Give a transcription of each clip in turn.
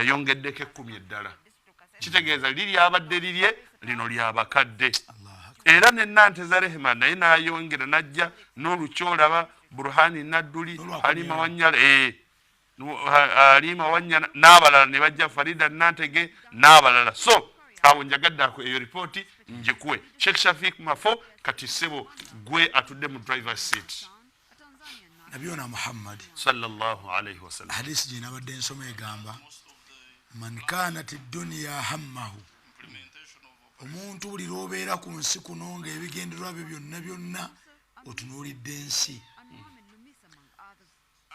Yayongeddeko 10 eddala. Kitegeeza liri abadde lirye lino lyabakadde. Era ne Nanteza Rehema naye n'ayongera n'ajja n'olukyolaba Burhani Nadduli, Halima Wanyala, Halima Wanyala n'abalala ne bajja, Farida Nantege n'abalala. So awo njagadde ako eyo ripooti njikuwe. Sheikh Shafik Mafo, kati ssebo gwe atudde mu driver seat. Nabiyuna Muhammad sallallahu alayhi wasallam, hadisi gye nabadde nsoma egamba man kanat dunya hammahu, omuntu buli lw'obeera ku nsi kuno ng'ebigendererwa byo byonna byonna otunuulidde ensi.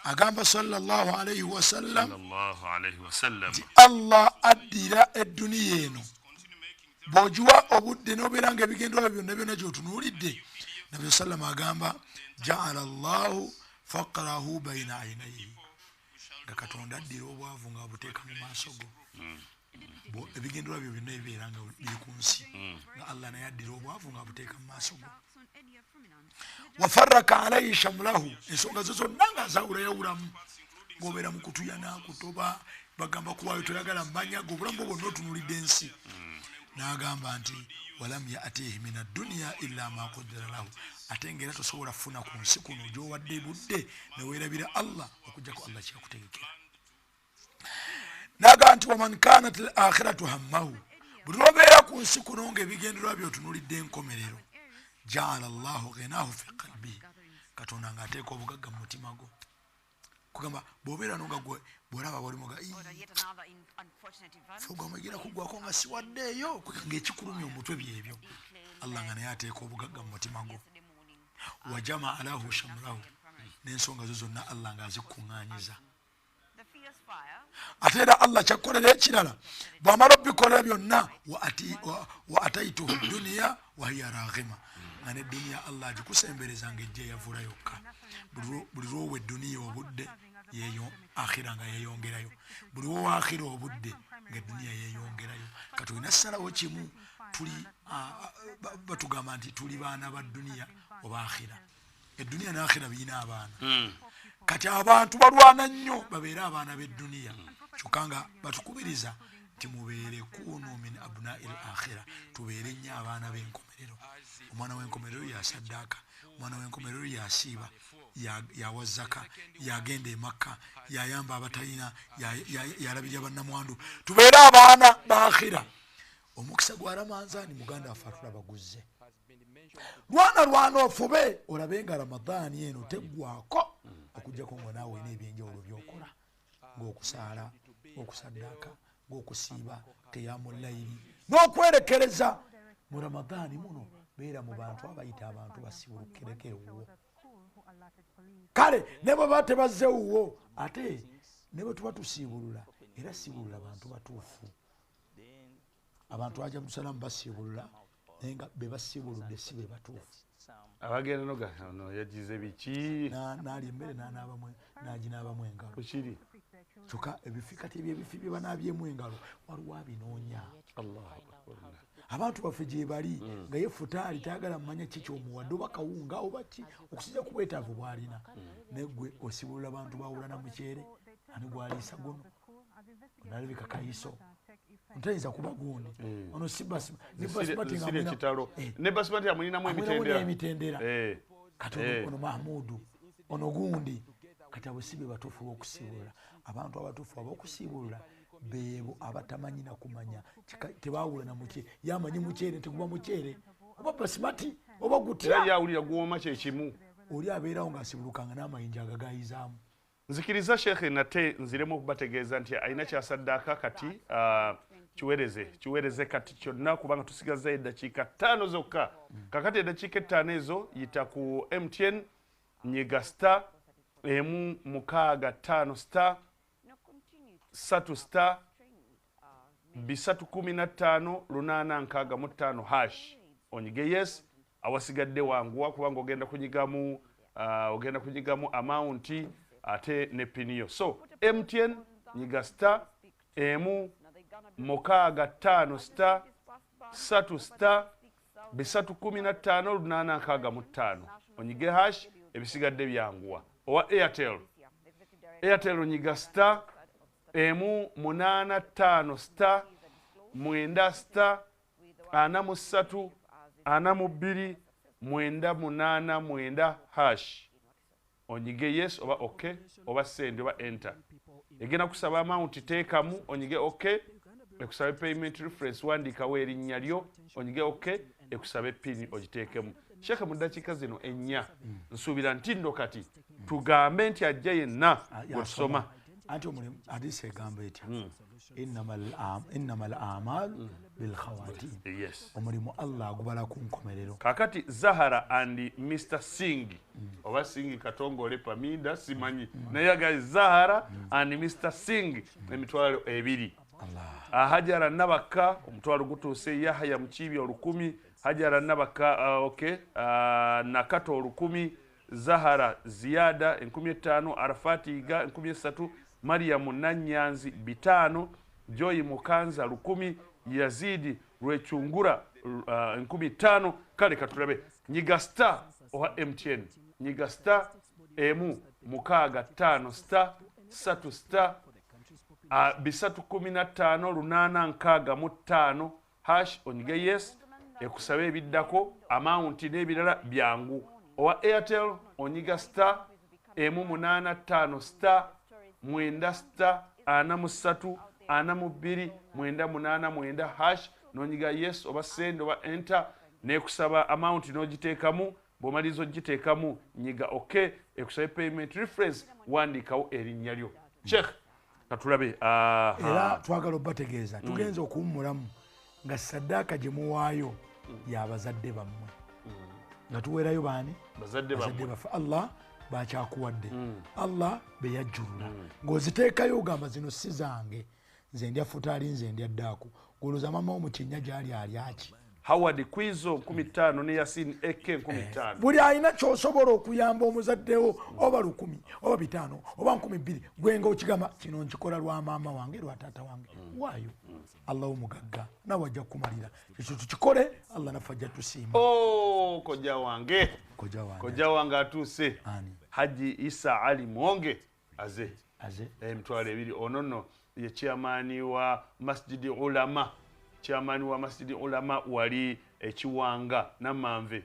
Agamba sallallahu alayhi wasallam nti Allah addira edduniya eno bw'ogiwa obudde n'obeera ng'ebigendererwa byo byonna byonna gy'otunuulidde. Nabbi sallam agamba jaala Allahu faqrahu bayna aynayhi, nga Katonda addira obwavu ng'abuteeka mu maaso go. Ebigendererwa byo byonna ebibeera nga biri ku nsi, nga Allah naye addira obwavu ng'abuteeka mu maaso go. Wafarraka alayhi shamlahu, ensonga zo zonna nga azawulayawulamu, ng'obeera mu kutuyana kutoba bagamba kuwaayo toyagala mmanya go, obulamu bwo bwonna otunuulidde ensi. N'agamba nti walam yatihi min addunya illa ma qudira lahu, ate ng'era tosobola kufuna ku nsi kuno gy'owadde budde ne weerabira Allah okuggyako Allah kyakutegekera. N'agamba nti waman kanat al akhiratu hammahu, buli lwobeera ku nsi kuno ng'ebigendererwa byotunuulidde enkomerero, jaala Allahu ghinahu fi qalbihi, Katonda ng'ateeka obugagga mu mutima gwo. Kugamba bw'obeera no nga gwe bw'olaba bwolimuga ogamba kugwako nga siwaddeeyo, ng'ekikulumya omutwe byebyo, Allah nga naye ateeka obugagga mu mutima gwo. Wajamaa lahu shamlahu, n'ensonga zo zonna Allah ng'azikuŋŋaanyiza. Ate era Allah kyakkolera ekirala, bw'amala obikolera byonna, wa ataituhu duniya wahiya raghima, nga neduniya Allah agikusembereza ng'ejja eyavula yokka. Buli lwowa eduniya obudde, yeyo akhira nga yeyongerayo, buli wowa akhira obudde nga eduniya yeyongerayo. Kati olina ssalawo kimu, tuli batugamba nti tuli baana ba duniya oba akhira. Eduniya n'akhira birina abaana. Kati abantu balwana nnyo babeere abaana b'edduniya, kyokka nga batukubiriza nti mubeere kunu min abnai l akhira, tubeere nnyo abaana b'enkomerero. Omwana w'enkomerero yasaddaaka, omwana w'enkomerero yasiiba, yawa zaka, yagenda emakka, yayamba abatalina, yalabirira bannamwandu. Tubeere abaana b'akhira. Omukisa gwa Ramanzaani muganda waffe atulaba guzze. Lwana lwana ofube olabe nga Ramadaani eno teggwako okuggyako nga naawe olina ebyenjawulo byokola, ng'okusaala, ng'okusaddaaka, ng'okusiiba kiyamu layiri n'okwerekereza mu Ramadaani muno. Beera mu bantu abayita abantu basibulukireko ewuwo. Kale ne bwe baba tebazze wuwo, ate ne bwe tuba tusiibulula, era siibulula bantu batuufu. Abantu ajamusalamu basiibulula, naye nga be basiibuludde si be batuufu. Abagenda noga ono yagize biki? N'alya emmere n'aginaabamu engalo. Kukiri. Kyokka ebifi kati ebyo ebifi bye banaabyemu engalo waliwo abinoonya. Allahu akbar. Abantu baffe gye bali nga ye futaali tayagala mumanya ki kyomuwadde oba kawunga oba ki, okusinza ku bwetaavu bw'alina. Naye gwe osibulula bantu bawula na mukyere, ani gwaliisa guno onalabika kayiso ntayinza kuba gundi ono si ne basmati nga Zisire ekitalo. Ne basmati amulinamu amulinamu emitendera. N'emitendera. Kati ono Mahmudu ono gundi, kati abo si be batuufu b'okusiibulula. Abantu abatuufu ab'okusiibulula beebo abatamanyi na kumanya tebawula na mukyere, yamanyi mukyere teguba mukyere oba basimati oba era gutya. Yawulira guwooma kyekimu. Oli abeerawo ng'asibulukanga n'amayinja agagayizaamu. Nzikiriza shekhe nate nziremu okubategeeza nti alina kyasaddaaka kati, kiwereze kiwereze kati kyonna, kubanga tusigazzayo eddakiika 5 zokka. Kakati eddakiika 5 ezo, yita ku MTN, nyiga *165*3*315 865#, onyige yes. Awasigadde wanguwa kubanga ogenda kunyigamu, ogenda kunyigamu amount ate ne PIN yo. So MTN, nyiga *165*3*315 865, onyige hash, ebisigadde byanguwa. Owa Airtel, Airtel onyiga star 185 star 9 star 43 42 989 hash. Onyige yes oba okay oba send oba enter. Egenda kusaba amount teekamu onyige okay, ekusabe payment reference wandikawo erinnya lyo onyige okay, ekusabe pin ogiteekemu. Sheikh mu ddakiika zino ennya nsuubira nti nno kati tugambe nti ajja yenna gwe. Anti omulimu hadisi egamba etya? Innamal a'malu bil khawatim. Yes. Omulimu Allah agubala ku nkomerero. Kakati Zahara and Mr. Singh oba Singh Katongole Paminda simanyi naye agaye Zahara and Mr. Singh emitwalo 2. Allah. Hajara Nabaka omutwalo gutuuse, Yahya Mukibi 1000, Hajara Nabaka okay, Nakato 1000, Zahara Ziyada 5000, Arafati Iga 3000, Mariamu Nanyanzi 500, Joy Mukanza 1000, Yazidi Rwechungura 5000. Kale katulabe nyiga star owa MTN, nyiga star emu 65 star 3 star 315 865 hash onyige yes, ekusabe ebiddako amount n'ebirala byangu. Owa Airtel onyiga star emu 85 star 9 star 43 42 989 hash nonyiga yes oba send oba enter, nekusaba amount n'ogiteekamu. Bw'omaliriza ogiteekamu nyiga okay, ekusabe payment reference wandikawo erinnya lyo. Sheikh katulabe. Era twagala obategeeza tugenze okuwummulamu nga saddaaka gye muwaayo y'abazadde bammwe, nga tuweerayo baani? Bazadde baffe. Allah bakyakuwadde, Allah be yajjulula. Ng'oziteekayo ogamba zino si zange, nze ndya futaali, nze ndya ddaaku. Ng'olowooza maama wo mu kinnya gy'ali alyaki? Howard Kwizo 15 ne Yasin AK 15. Buli alina ky'osobola okuyamba omuzaddewo oba 1000 oba 5 oba 2000, gwe nga okigamba kino nkikola lwa maama wange lwa taata wange, waayo Allah omugagga nawe ajja kukumalira. Ekyo tukikole, Allah naffe ajja tusiima. Oh, kojja wange, kojja wange atuuse. Haji Isa Ali Mwonge aze 20,000. Ono nno ye chairman wa Masjidi Ulama, chairman wa Masjidi Ulama wali ekiwanga Namanve.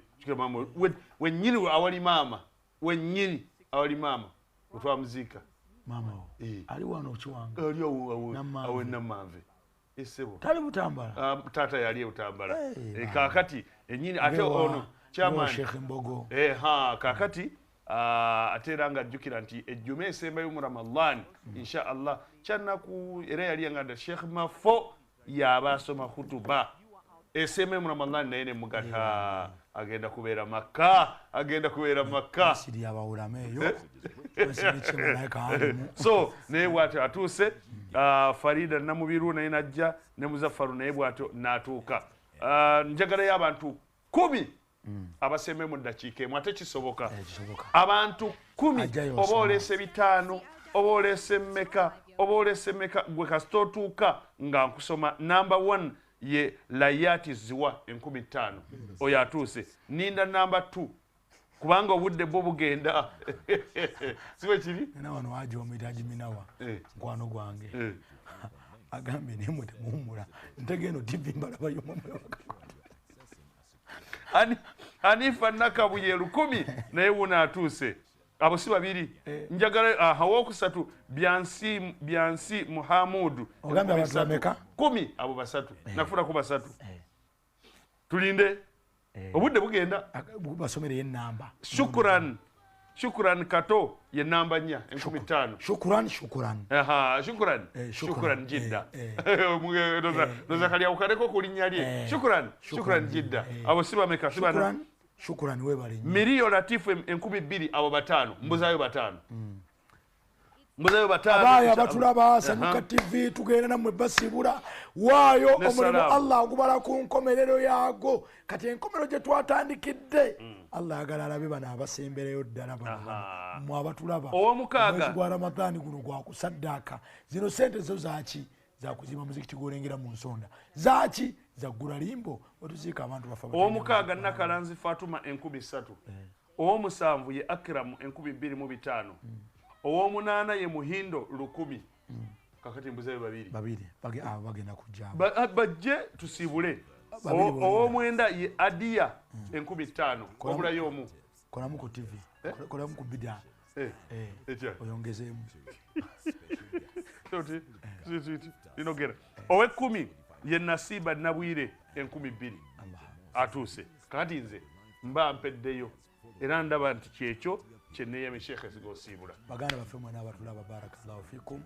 Wennyini awali maama, wennyini awali maama otwamuzika maama wo ali wano Kiwanga, ali awo Namanve esebo tali Butambala. Tata yali Butambala. Kakati ennyini ate ono chairman Sheikh Mbogo. Kakati ate era nga ajjukira nti ejjuma esembayo mu Ramadhan insha Allah kyanaku era yali yanganda Sheikh Mafo yaba asoma khutuba esembayo mu Ramadhan, naye ne mugata agenda kubeera Makka, agenda kubeera Makka. Siri abawulama eyo. So naye bw'atyo atuuse. Farida Namubiru naye najja ne Muzaffaru naye bw'atyo n'atuuka. Njagalayo abantu 10 abasembe mu ddakiika emu, ate kisoboka. Abantu 10 oba oleese 5 oba oleese mmeka oba oleese mmeka, gwe kasita otuuka nga nkusoma. Namba 1 ye Layati Ziwa 5000, oyo atuuse. Ninda namba 2 kubanga obudde bwo bugenda. Siwe kiri? Nina wano waje omuyita Minawa mukwano gwange agambye naye mwe temuwummula, ntege eno TV mbalabayo mmwe. Anifa Nakabuye 1000 naye wuno atuuse. Abo si babiri. Njagala awokusatu Byansi Muhamudu. Ogambye abantu bameka? 10 abo basatu. Nafuna ku basatu. Tulinde. Obudde bugenda. Basomere enamba. Shukran. Shukran Kato ye namba 4 5000. Shukran shukran. Aha, shukran. Shukran jidda. Noza kali ukareko kulinnya lye. Shukran. Shukran jidda. Abo si bameka si bana. Shukran. Shukran webale. Milio Latifu 2000 abo batano. Mbuzayo batano. Mbuzayo batano. Abaya batulaba Sanyuka TV tugenda namwe basibula. Waayo omulimu Allah agubala ku nkomerero yago. Kati enkomerero gye twatandikidde. Allah ayagala alabe bano abasembereyo ddala bano. Mmwe abatulaba. Ow'omukaaga. Omwezi gwa Ramadhani guno gwa kusaddaaka. Zino sente zo zaaki? Za kuzimba muzikiti gw'olengera mu nsonda. Zaaki? Za ggula limbo wetuziika abantu bafa. Ow'omukaaga Nakalanzi Fatuma 3000. Ow'omusanvu ye Akramu 2005. Ow'omunaana ye Muhindo 1000. Kakati mbuzayo babiri. Babiri. Bagenda kujja. Bajje tusiibule. Ow'omwenda ye Adia 5,000. Wabulayo omu. Kolamu ku TV. Kolamu ku bida. Oyongezeemu. Linogera. Ow'ekkumi ye Nasiba Nabwire 2,000. Atuuse. Kakati nze mba mpeddeyo. Era ndaba nti kyekyo kye neeyamye Sheikh Esiga. Baganda baffe mwenna abatulaba, barakallahu fikum.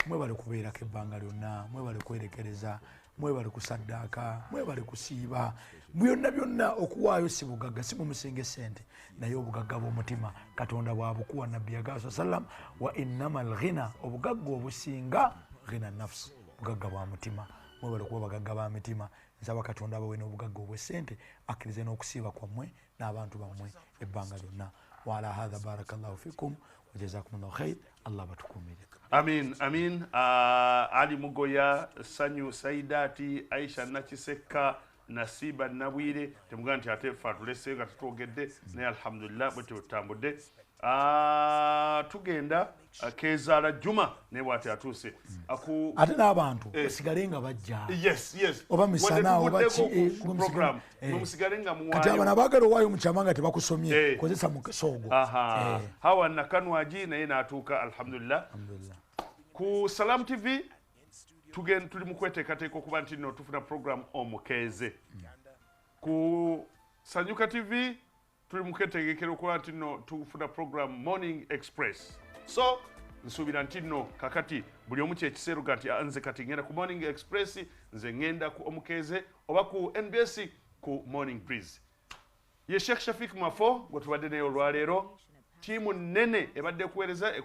Mwebale kubeerako ebbanga lyonna, mwebale kwerekereza, mwebale kusaddaaka, mwebale kusiiba. Byonna byonna okuwaayo si bugagga, si mumusinga essente, naye obugagga bw'omutima Katonda bw'abukuwa. Nabbi yagamba sallam, wa innamal ghina, obugagga obusinga ghina nafsi, bugagga bwa mutima. Mwebale kuba bagagga ba mitima. Nsaba Katonda abawe n'obugagga obw'essente, akkirize n'okusiiba kwammwe n'abantu bammwe ebbanga lyonna. Wa ala hadha barakallahu fikum wa jazakumullahu khair. Allah batukumire. Amin, amin. Ali Mugoya, Sanyu Saidati, Aisha Nakiseka, Nasiba Nabwire, temugamba nti ate ffe atulese nga tetwogedde, naye alhamdulillah bwe tutambudde. Tugenda Kezaala Juma naye bw'ati atuuse. Ate n'abantu basigale nga bajja. Yes, yes. Oba misana oba ki program. Musigale nga muwaayo. Kati abana baagala owaayo mu kyama nga tebakusomye, kozesa mukisa ogwo. Hawa Nakanwaji naye n'atuuka alhamdulillah. Ku Salam TV tugenda tuli mu kweteekateeka okuba nti nno tufuna program Omukeeze. Ku Sanyuka TV tuli mu kwetegekera okuba nti nno tufuna program Morning Express. So nsuubira nti nno kakati buli omu kyekiseera oga nti nze kati ngenda ku Morning Express, nze ngenda ku Omukeeze oba ku NBS ku Morning Breeze. Ye Sheikh Shafik Mafo gwe tubadde naye olwaleero. Ttiimu nnene ebadde ekuweereza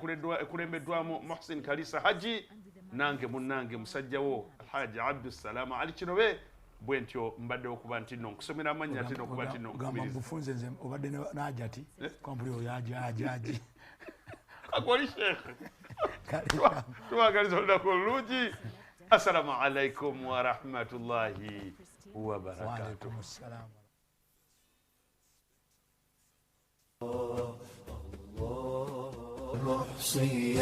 ekulembeddwamu Muhsin Kalisa Haji, nange munnange musajja wo Alhaji Abdussalam Ali Kinobe. Bwe ntyo mbadde okuba nti nno nkusomera amannya ate n'okuba nti nno nkubiriza. Mbufunze nze obadde n'ajati kampuni oyo aji aji aji. Akwali Sheikh. Tubagaliza olunaku olulungi. Assalamu alaikum wa rahmatullahi wa barakatuh. Wa alaikum assalam.